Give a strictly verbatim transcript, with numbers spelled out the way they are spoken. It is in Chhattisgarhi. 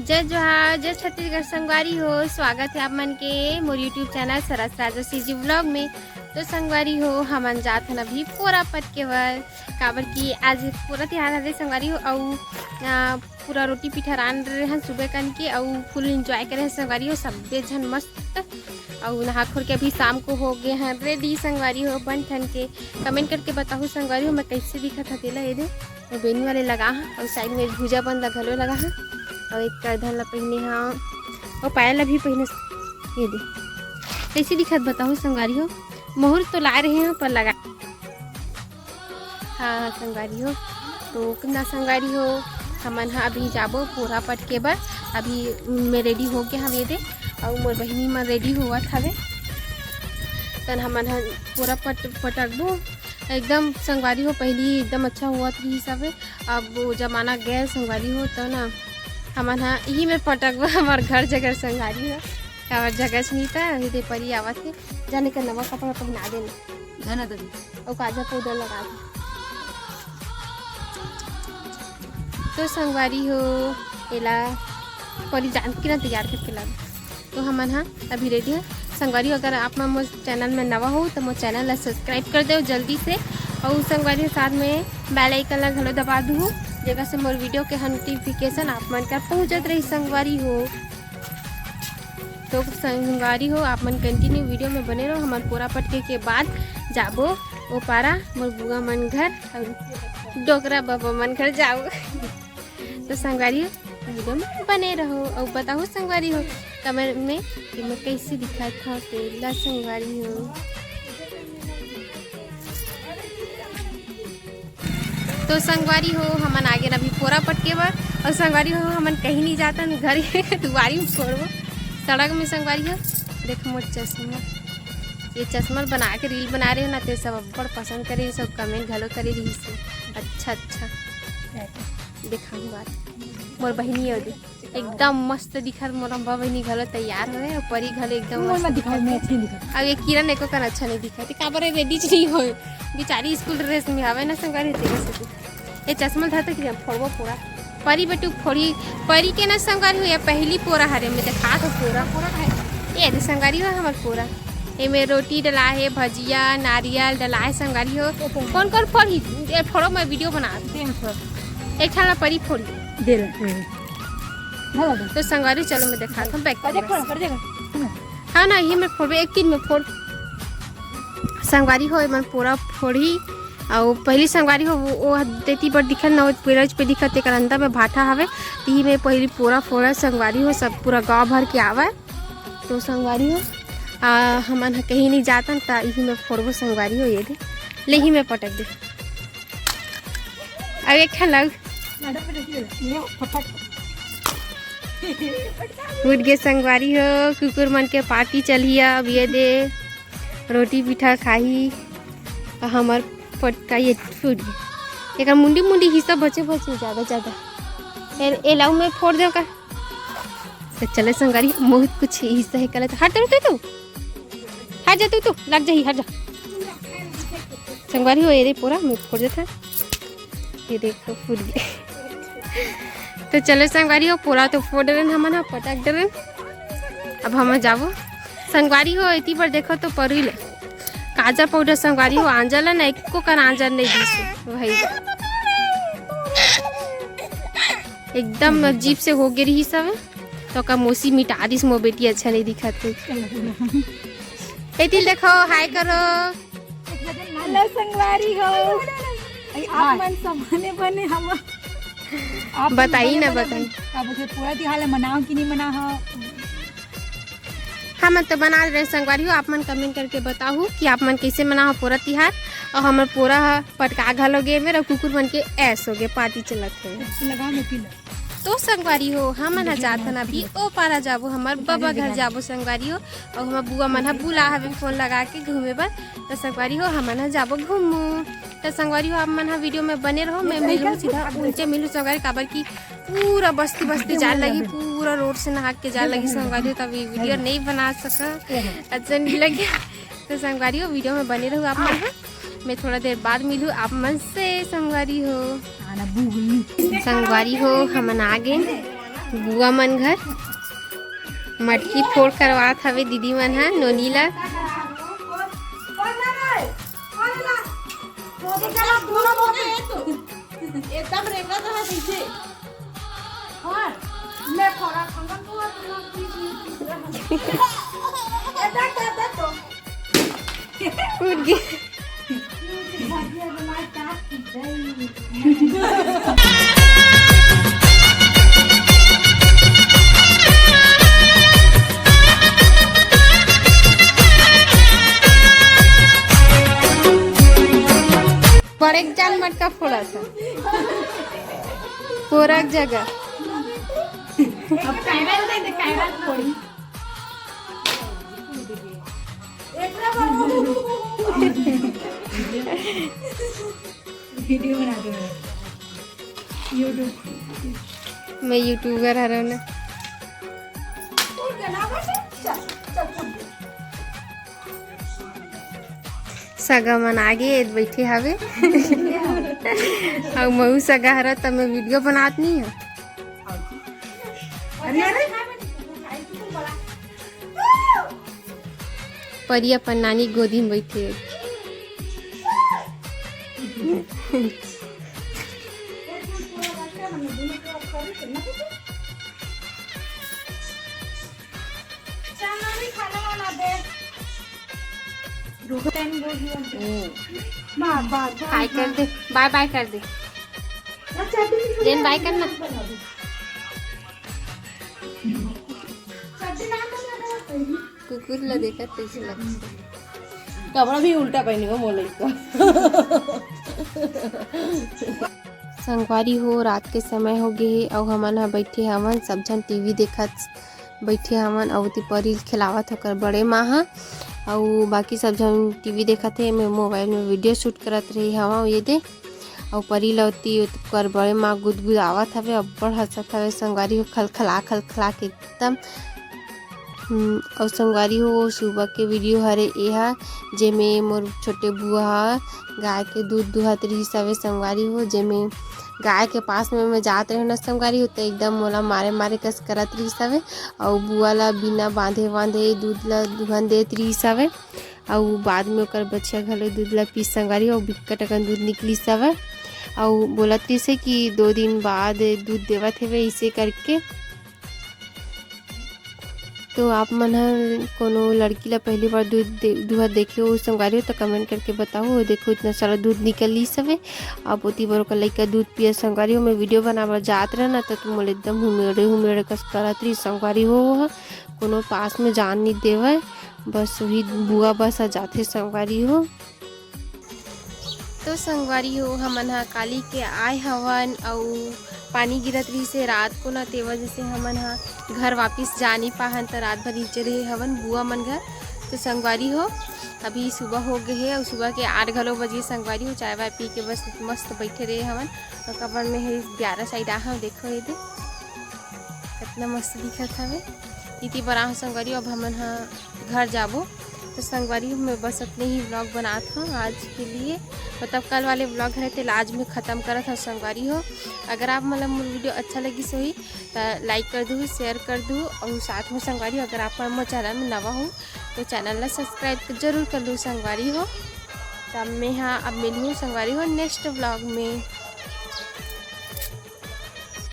जय जोहार, जय छत्तीसगढ़ संगवारी हो। स्वागत है आप मन के मोर YouTube चैनल सरस राजा CG vlog में। तो संगवारी हो, हमन जात हन अभी पोरा पटके बर, काबर कि आज पोरा तिहार हरे संगवारी हो। अउ, आ, पूरा रोटी पीठा रांध रहे हन सुबह कन के, अउ full enjoy करे हन संगवारी हो, सब्बे झन मस्त। अउ नहा खोर के अभी शाम को हो गए हन ready संगवारी हो बन ठन के। Comment करके बताहू संगवारी हो, मैं कैसे दिखत हंव तेला। ये दे, वो बेनी वाले लगा हा, अउ side में भुजा बंद ला घलो लगा हा, अउ एक करधन ला पहिने हा, अउ पायल ला भी पहिने। ये दे, कैसे दिखत बताहू संगवारी हो, मुहूर्त तो लाए रहे हंव पर लगा। हाँ, हाँ, संगवारी हो, तो कितना संगवारी हो, हमन ह अभी जाबो पोरा पटके बर। अभी मैं ready हो गया हवे दे, अउ मोर बहिनी मन ready होवत हवे, तन हमन ह पोरा पट-, पटकबो। एकदम संगवारी हो, पहली एकदम अच्छा होवत रहिस हवे, अब वो जमाना गए संगवारी हो, तो ना हमन ह इही में पटकबो, हमर घर जगह संगवारी हो, काबर जगह नहीं था, अभी दे परी आवत हे, जाने का नवा कपड़ा पहना देना। है ना दीदी? अउ काजल पाउडर लगा दे। तो संगवारी हो, एला परी जानकी ना तैयार करके ला। तो हमन ह अभी ready है। संगवारी हो, अगर आप मन मोर चैनल में नवा हो तो मोर चैनल ला subscribe कर दो जल्दी से, अउ संगवारी हो साथ में bell icon ला घलो दबा दू, जेकर से मोर video के notification आप मन कर पहुंचत रही संगवारी हो। तो संगवारी हो, आप मन continue video में बने रहो। हमन पोरा पटके के बाद जाबो ओ पारा मोर बुआ मन घर अउ डोकरा बाबा मन घर जाबो। तो संगवारी हो, video में बने रहो अउ बताहू संगवारी हो comment में कि मैं कैसे दिखात हव तेला संगवारी हो। तो संगवारी हो, हमन आगे अभी पोरा पटके बर, अउ संगवारी हो, हमन कहीं नहीं जातन, घर के दुआरी में फोड़बो, सड़क में संगवारी हो। देख मोर चश्मा, ये चश्मा बना के reel बना रहे हो ना, ते सब अब्बड़ पसंद करे, सब comment घलो करे रहिस हे। अच्छा, अच्छा, देखा बात, मोर बहिनी हो दे। एकदम मस्त दिखत मोर अम्बा बहिनी घलो तैयार होए, अउ परी घलो एकदम मोर मस्त ला दिखत। मैं अच्छी दिखत। अब ये किरण एको कन अच्छा नहीं दिखत, काबर ये ready च नहीं होए, बेचारी school dress में हवे ना संगवारी, तेरे से ये चश्मा धर तो किरण फोड़बो पूरा। परी बेटू फोड़ी, परी के ना संगवारी हो, ये पहली पोरा हरे, मैं देखा तो पूरा। पूरा है। ये दे संगवारी हो हमर पोरा, एमे रोटी डला हे, भजिया, नारियल डला हे संगवारी हो। कौन कौन फोड़ी? ये फोड़ो, मैं video बना। दे हम फोड़। एक ठन ला परी फोड़ी। दे ले। हाँ, दे। तो संगवारी, चलो मैं देखा था back कर दे, camera। फोड़, कर देगा। हाँ ना, ये मैं फोड़बे, एक तीन में फोड़। संगवारी हो, एमन पोरा फोड़ी। अउ पहली संगवारी हो, वो, वो देती पर दिखत ना, वो पेरज पे दिखत, तेकर अंदर में भाटा हवे। ती में पहली पोरा फोड़ा संगवारी हो, सब पूरा गांव भर के आवे। तो संगवारी हो, आ, हमन ह कहीं नहीं जातन, ता इही में फोड़बो संगवारी हो। ये दे, ले ही में पटक दे। अब एक ठन लाऊ। मैडम पे देखिए, ये फटक। फूट गे संगवारी हो, कुकुर मन के party चलिया। अब ये दे, रोटी पीठा खाही। अउ हमर पटका ये फूट गे। एकर मुंडी मुंडी हिस्सा बचे बचे, ज्यादा ज्यादा। ए, ए लाऊ, मैं फोड़ देव का? तो चले संगवारी, बहुत कुछ हिस्सा है, कल तो हट जा तू, तू हट जा, तू, तू लग जाही, हट जा। संगवारी हो, ये दे पोरा मैं फोड़ देता। ये देखो, फूट गे। तो चलो संगवारी हो, पोरा तो फोड़ डरेन हमन ह, पटक डरेन। अब हम जाबो संगवारी हो, एती पर देखो तो परी ले काजल पाउडर संगवारी हो, आंजल है ना, एको कन आंजल नहीं दिस भाई, एकदम अजीब से हो गे रही सब। तो का मौसी मिटा दिस, मोर बेटी अच्छा नहीं दिखत हे। एती देखो, hi करो। हेलो संगवारी हो। अरे, आप मन सब बने बने हवा। आप बताई मन ना, बने बताई। बने। अब उसे पूरा तिहार मनाओ कि नहीं मनाओ? हम तो बना रहे संगवारी हो, आप मन comment करके बताहू कि आप मन कैसे मनाओ पूरा तिहार। अउ हमर पूरा ह पटका घलो गे मेर, अउ कुकुर मन के ऐस हो गे, party चलत हे। लगा में पी लो। तो संगवारी हो, हमन ह जात हन अभी ओ पारा जाबो, हमर बबा घर जाबो संगवारी हो। अउ हमर बुआ मन ह बुला हवे फोन लगा के घूमे बर। तो संगवारी हो, हमन ह जाबो घूमू। तो संगवारी हो, आप मन ह वीडियो में बने रहो, मैं मिलूँ सीधा उनसे मिलूँ संगवारी, काबर कि पूरा बस्ती बस्ती जाए लगी, पूरा रोड से नहा के जाए लगी संगवारी हो, तब ये वीडियो नहीं बना सका, अच्छा नहीं लगे। तो संगवारी हो, वीडियो में बने रहू आप मन ह। मैं थोड़ा देर बाद मिलू आप मन से संगवारी हो। संगवारी हो, हमन आ गे बुआ मन घर। मटकी फोड़ करवात हवे दीदी मन ह नोनी ला। एकदम रेंगत रहा पीछे। और मैं थोड़ा खाना तो अपना पीछे। ए, देख, देख, देख तो। कूद गए। भागिया बना चाट की दही। बड़े जान मटका फोड़ा था। फोरक जगह। अब कायरल दे दे, कायरल फोड़ी। एकरा बाबू। वीडियो बना दे। YouTube। मैं यूट्यूबर हरव ना। उठ जा ना बस। चल, चल, उठ जा। सगा मन आगे एद बैठे हवे। अउ महू सगा हरा त मैं वीडियो बनात नहीं हूँ। अरे, अरे। परी अपन नानी गोदी में बैठे। चल नानी, खाना वाना दे। रुको, टाइम हो गया। हम्म। बाय, बाय, बाय, हाय कर बाय। दे, बाय बाय कर दे। अच्छा, अभी लेन बाय करना। सब्जी ना बना दे। कुकुर ला देखत कैसे लगथे? कपड़ा भी उल्टा पहनी हो मोलई का। संगवारी हो, रात के समय हो गे हे अउ हमन ह बैठे हवन, सब झन टीवी देखत बैठे हवन अउ ओती परी ल खेलावत हे ओकर बड़े माँ ह, अउ बाकी सब झन टीवी देखत हे। मैं मोबाइल में वीडियो शूट करत रही हवं ये दे, अउ परी ल ओती ओकर बड़े माँ गुदगुदावत हवे, अब्बड़ हंसत हवे संगवारी हो, खलखला खलखला के एकदम। हम्म, अउ संगवारी हो, वो सुबह के वीडियो हरे एहा, जेमे मोर छोटे बुआ ह गाय के दूध दुहत रिहिस हवे संगवारी हो, जेमे गाय के पास में मैं जात रहेंव ना संगवारी हो, त एकदम मोला मारे मारे कस करत रिहिस हवे, अउ बुआ ला बिना बांधे वांधे दूध ला दुहन देत रिहिस हवे, अउ बाद में ओकर बछिया घलो दूध ला पीस संगवारी हो, अउ बिक्कट अकन दूध निकलिस हवे, अउ बोलत रिहिस हे कि दो दिन बाद दूध देवत हेवे, इसे करके। तो आप मन ह कोनो लड़की ला पहली बार दूध दे-, दुहत देखे हो संगवारी हो, तो कमेंट करके बताओ। देखो, इतना सारा दूध निकलिस हवे। अब ओती बर ओकर लइका दूध पिए संगवारी हो। मैं वीडियो बनाए बर जात रहना, तो तुम मोला एकदम हुमेड़े हुमेड़े कस करत रही संगवारी हो। वो ह कोनो पास में जान नहीं देवय, बस वही बुआ बस आ जाथे संगवारी हो। तो संगवारी हो, हमन ह काली के आए हवन अउ पानी गिरत रहिस हे रात को न, ते वजह से हमन ह घर वापिस जा नी पाहन, त रात भर नीचे रहे हवन बुआ मन घर। तो संगवारी हो, अभी सुबह हो गए हे अउ सुबह के आठ घलो बजे संगवारी हो, चाय वाय पी के बस मस्त बैठे रहे हवन। अउ कबर में हे ब्यारा साइड आहव, देखो ये दे कितना मस्त दिखत हवे। इति बर आहव संगवारी हो, अब हमन ह घर जाबो। तो संगवारी, मैं बस अतने ही व्लॉग बनात हूँ आज के लिए, मतलब कल वाले व्लॉग हरे तेला आज मैं खत्म करत हूँ संगवारी हो। अगर आप मतलब मोर वीडियो अच्छा लगिस होही तो लाइक कर दू, शेयर कर दू, और साथ में संगवारी हो, अगर आप मोर चैनल में नवा हो तो चैनल ला सब्सक्राइब जरूर कर लू संगवारी हो। तब मैं हाँ अब मिलूँ संगवारी हो नेक्स्ट व्लॉग में।